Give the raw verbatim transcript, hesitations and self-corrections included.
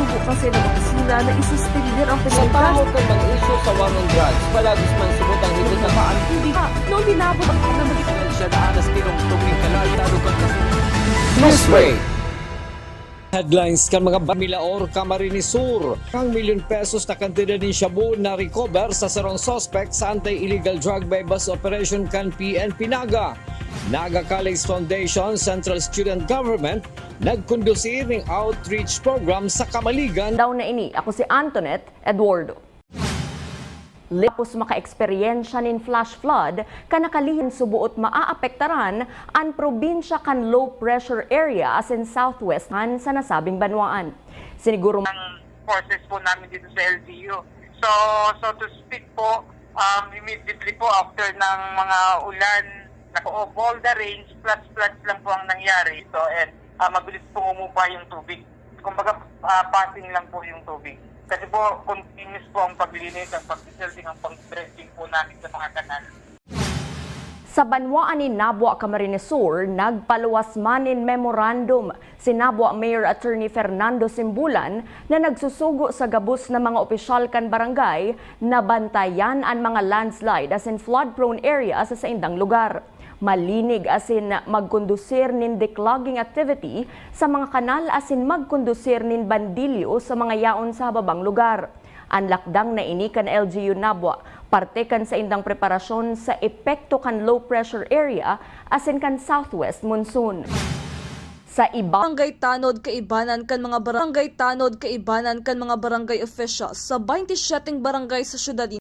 Tubo kasi ng opisina na isuspender ang Sa pinagdas- tawag ng mga isyu sa war on drugs, palagis man subot ang higit na paan. Hindi ka, no, binabot ang na magiging Siya na alas tinungtong ning kalaltado kan kasi Newsbreak. Headlines kan mga ba-, Milaor, Camarines Sur. Ang milyon pesos na kantidad nin shabu na recover sa sarong suspect sa anti-illegal drug buy-bust operation kan P N P Naga. Naga College Foundation, Central Student Government, nagkondusir ning outreach program sa Kamaligan. Daw na ini, ako si Antoinette Eduardo. Tapos makaeksperyensya nin flash flood, kan nakalihim subuot maaapektaran an probinsya kan low pressure area asin southwest han sa nasabing banwaan. Siniguro ang forces po namin dito sa L G U. So, so to speak po, um, immediately po after ng mga ulan, naka-, of all the rains, floods, floods lang po ang nangyari. So, and, ah, mabilis pong umupa yung tubig. Kumbaga, ah, passing lang po yung tubig. Kasi po, continuous po ang paglinis, ang pag-dredging, ang pag-dredging po namin sa mga kanal. Sa banwaan nin Nabua, Camarines Sur, nagpaluwas man nin memorandum si Nabua Mayor Attorney Fernando Simbulan na nagsusugo sa gabos na mga opisyal kan barangay na bantayan an mga landslide asin flood-prone area sa saindang lugar. Malinig asin magkondusir nin declogging activity sa mga kanal asin magkondusir nin bandilyo sa mga yaon sa hababang lugar. An lakdang na ini kan L G U Nabua, parte kan saindang preparasyon sa epekto kan low pressure area asin kan southwest monsoon. Sa iba, barangay tanod kaibanan kan mga barangay tanod kaibanan kan mga barangay officials sa baynte siyeteng barangay sa syudad ni